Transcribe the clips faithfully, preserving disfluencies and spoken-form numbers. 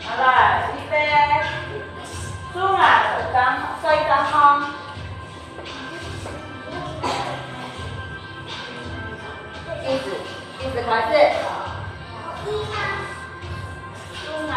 好了，预备，手啊，手张，手张开。计时，计时开始。手啊。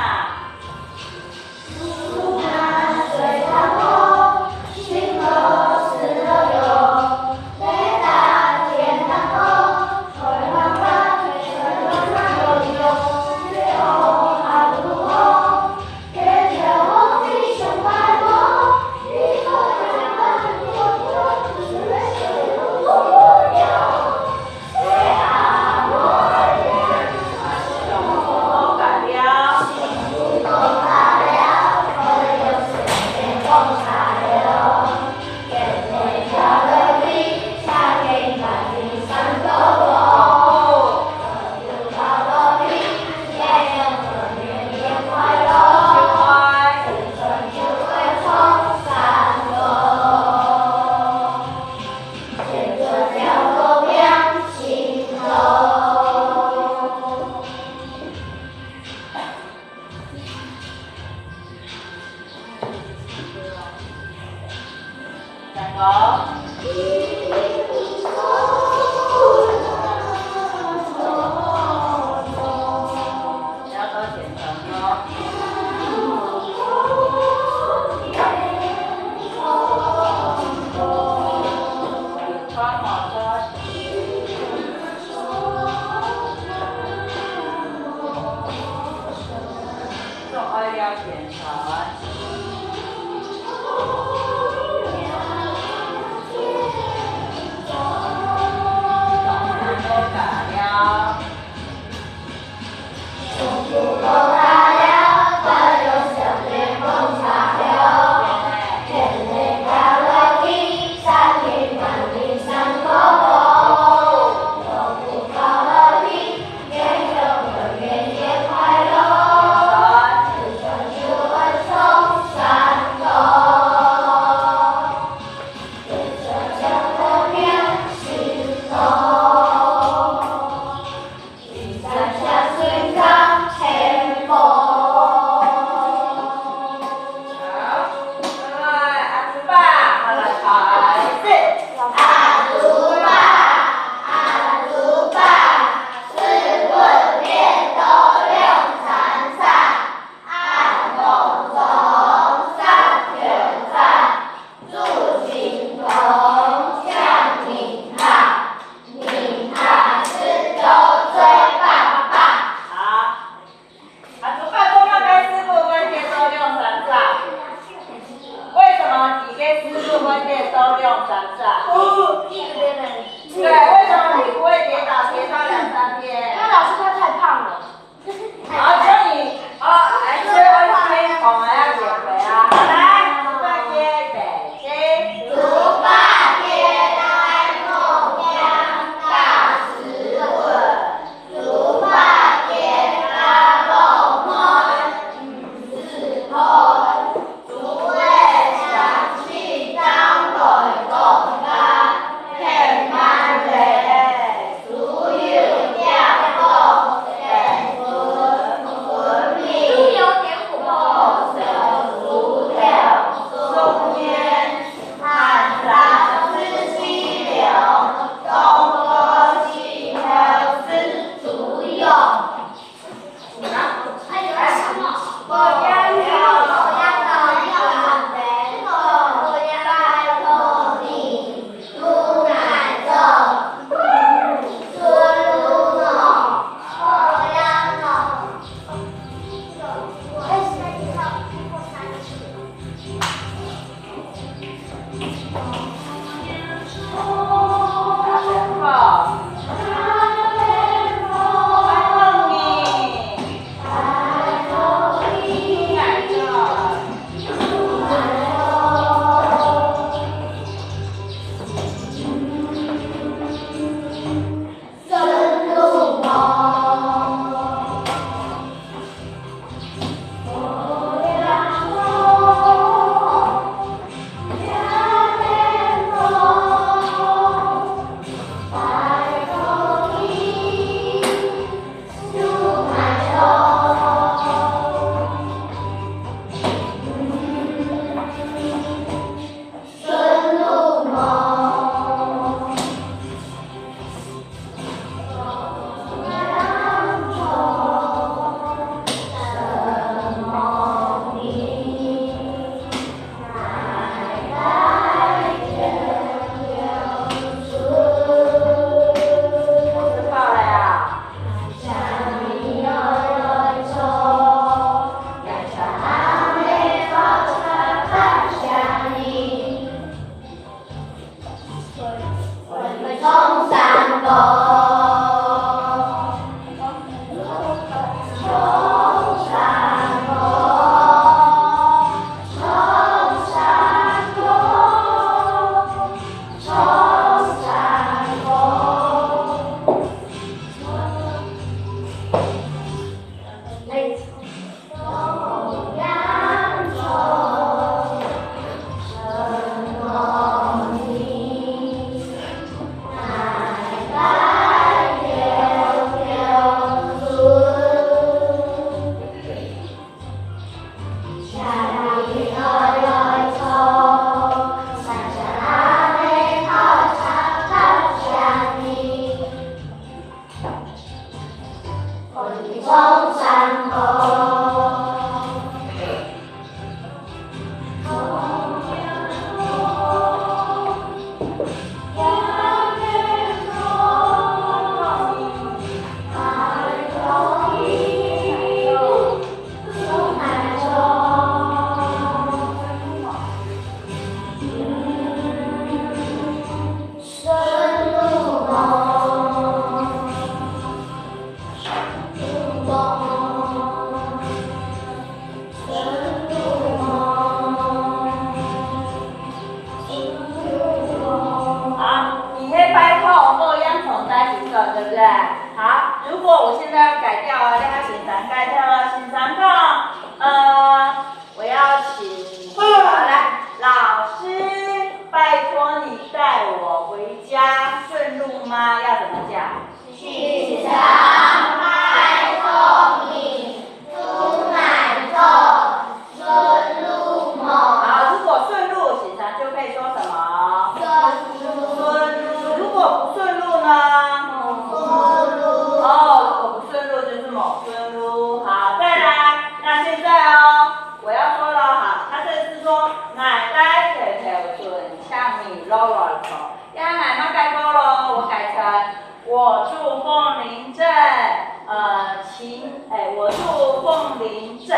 住凤林鎮。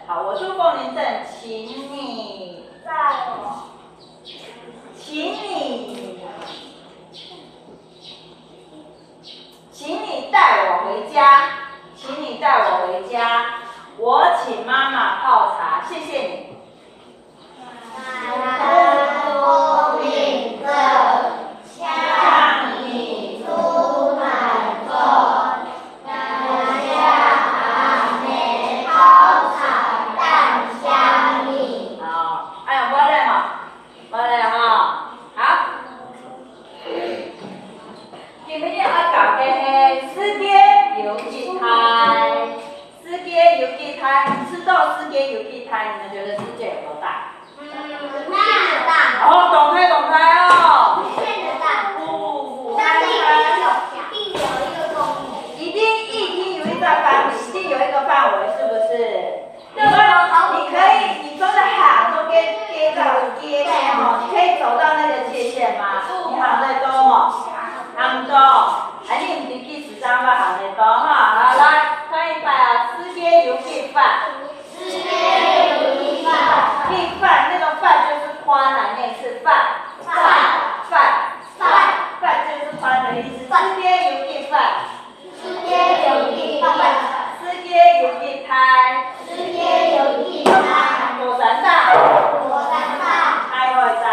好，我住凤林鎮，请你带我，请你，请你带我回家，请你带我回家。我请妈妈泡茶，谢谢你。 好，哎呀，我来哈，我来哈，好。今日要教个係世界有幾大？世界有幾大？知道世界有幾大，你们觉得世界有多大？ 嗯，那个大。哦，懂开懂开哦。无限的大。哦，但是一定有，一定有一个公园。一定，一定有一个范围，一定有一个范围，是不是？你说，你可以，你说的行都跟，跟到街线哦，你可以走到那个界限吗？你行得到哦？行得到。哎，你唔知几时正会行得到哈？好，来，看一下啊，世界有几大？ 世界有几大？几大，那个大就是宽啊，念一次大。大。大。大。大就是宽的意思。世界有几大？世界有几大？世界有几大？世界有几大？高山大。高山大。大海大。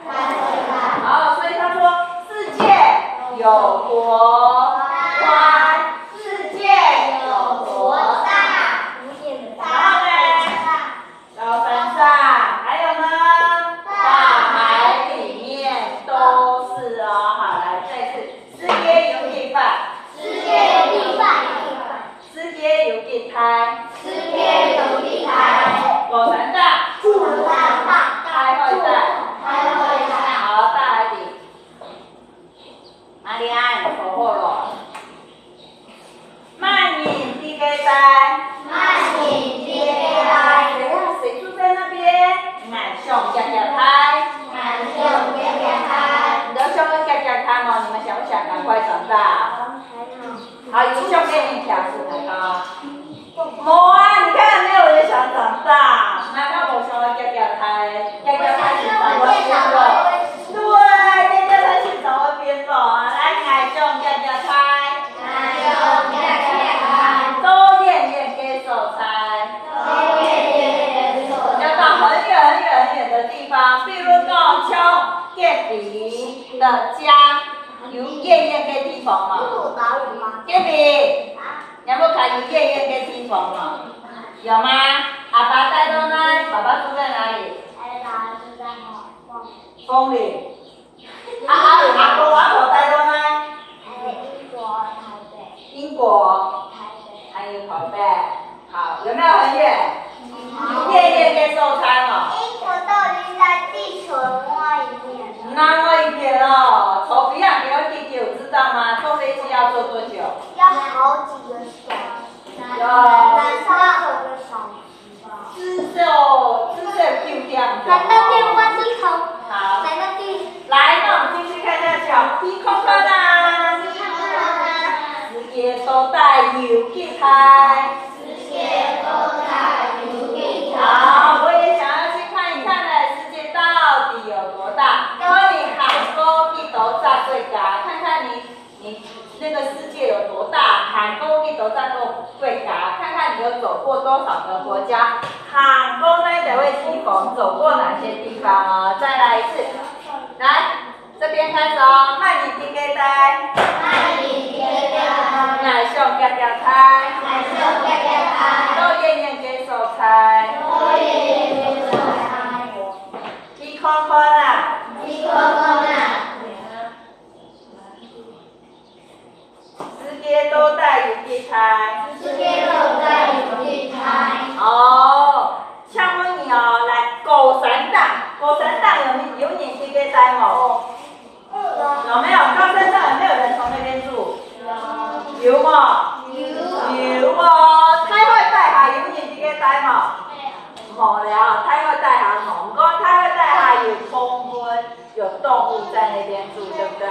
大海大。好，所以他说世界有多宽，世界有多大。然后呢？ 高山上，还有呢？大海里面都是哦。好，来，再次，世界有几大？世界有几大？世界有几大？世界有几大？高山大。高山大。大海大。大海大。好，大海底。 玛丽安，坐好了。慢人在該搭。慢人在該搭。谁呀？谁住在那邊？𠊎想遽遽大。𠊎想遽遽大。你都想要遽遽大嗎？你們想不想趕快長大？好，有想要你跳舞來吧。 無啊，你看沒有人想長大，哪有無想要遽遽大？遽遽大是長大變老。對，遽遽大是長大變老啊！來，𠊎想遽遽大。𠊎想遽遽大。走遠遠个所在。走遠遠个所在。要到很遠很遠很遠的地方，比如講像隔壁的家，有遠遠个地方嘛。有島嶼嗎？隔壁。 你有無看有遠遠个地方無？有嗎？阿爸帶到哪？爸爸住在哪裡？阿爸住在鳳林。鳳林。啊，啊，阿公阿婆帶到哪？英國台北。英國。台北。還有台北。好，有沒有很遠？有遠遠个所在哦。英國到底在地球另外一面。另外一邊哦，坐飛機要幾久，知道嗎？坐飛機要坐多久？要好幾個小時。 有。至少，至少有九點鐘。難道變換地球？好。難道變，來，那我們繼續看下去啊。天空空啊。世界到底有幾大？世界到底有幾大？好，我也想要去看一看呢，世界到底有多大。看你行過幾多隻國家，看看你 你那個世界有多大，行過幾多隻國家，看看你有走過多少個國家，行過哪一位地方，走過哪些地方哦。再來一次，來，這邊開始哦，慢人在該搭。慢人在該搭。𠊎想遽遽大。𠊎想遽遽大。走遠遠个所在。走遠遠个所在。去看看啊。去看看啊。 世界到底有幾大？世界到底有幾大？哦，請問你哦，來，高山頂，高山頂有，有人在該搭無？有沒有？高山上有沒有人從那邊住？有。有無？有。有哦，大海底下有人在該搭無？無了，大海底下無。毋過大海底下有動物，有動物在那邊住，對不對？